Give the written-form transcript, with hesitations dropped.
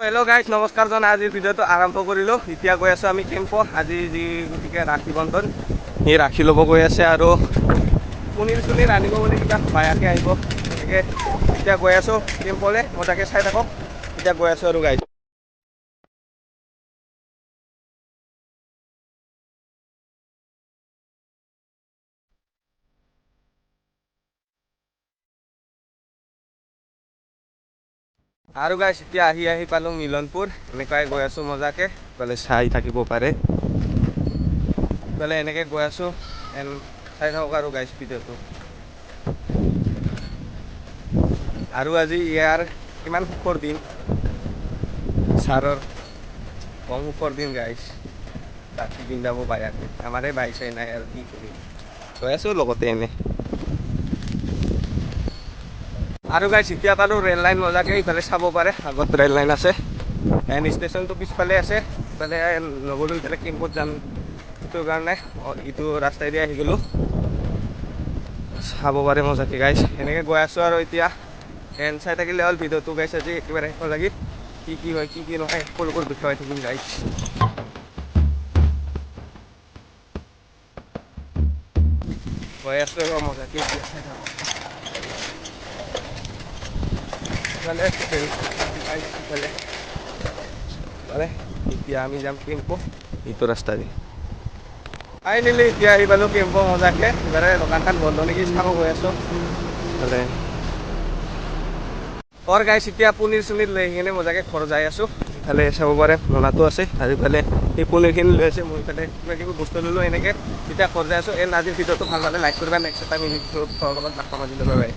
Hello' guys, নমস্কাৰ জনাই আজিৰ ভিডিঅ'টো আৰম্ভ কৰিলোঁ। এতিয়া গৈ আছোঁ আমি কেম্পত। আজি যি গতিকে ৰাখী বন্ধন, সি ৰাখী ল'ব গৈ আছে আৰু পনীৰ চনীৰ আনিব বুলি কিবা বায়াকে আহিব। গতিকে এতিয়া গৈ আছোঁ কেম্পলৈ, মজাকৈ চাই থাকক। এতিয়া গৈ আছোঁ আৰু গাইজ। আৰু গাইজ এতিয়া আহি আহি পালোঁ মিলনপুৰ। এনেকুৱাই গৈ আছোঁ মজাকৈ, ইফালে চাই থাকিব পাৰে। ইফালে এনেকৈ গৈ আছোঁ, এণ্ড চাই থাকক আৰু গাইজ ভিডিঅ'টো। আৰু আজি ইয়াৰ কিমান সুখৰ দিন, ছাৰৰ কম সুখৰ দিন গাইজ। ৰাখী পিন্ধাব বায়াকে, আমাৰে বাই চাই নাই আৰু কি কৰিম, গৈ আছোঁ লগতে এনে। আৰু গাইজ এতিয়া পালোঁ ৰেল লাইন মজাকৈ, ইফালে চাব পাৰে আগত ৰেল লাইন আছে। এণ্ড ষ্টেচনটো পিছফালে আছে, ইফালে নগ'লোঁ, ইফালে কেম্পত যাম, সেইটো কাৰণে ইটো ৰাস্তাইদি আহি গ'লোঁ। চাব পাৰে মজাকৈ গাইজ, এনেকৈ গৈ আছোঁ আৰু এতিয়া। এণ্ড চাই থাকিলে হ'ল ভিডিঅ'টো গাইজ, আজি একেবাৰে শেষ লাগি কি কি হয় কি কি নহয় সকলোবোৰ দেখুৱাই থাকিম গাইজ। গৈ আছোঁ আৰু মজাকৈ, এতিয়া চাই থাকক। ইফালে ইফালে ইফালে এতিয়া আমি যাম কেম্প এইটো ৰাস্তা দি। ফাইনেলি এতিয়া আহি পালোঁ কেম্প মজাকৈ। ইফালে দোকানখন বন্ধ নেকি চাব গৈ আছোঁ। ইফালে অৰ গাইছ এতিয়া পনীৰ চনীৰ লৈ কিনে মজাকৈ ঘৰ যাই আছোঁ। ইফালে চাব পাৰে মোনাটো আছে আৰু ইফালে সেই পনীৰখিনি লৈ আছে। মই ইফালে কিবা কিবি বস্তু ল'লোঁ, এনেকৈ এতিয়া ঘৰ যাই আছোঁ। এণ্ড আজিৰ ভিডিঅ'টো ভাল পালে লাইক কৰিবা। নেক্সট এটা আমি লগত লগ পাম। আজিলৈ বাই বাই।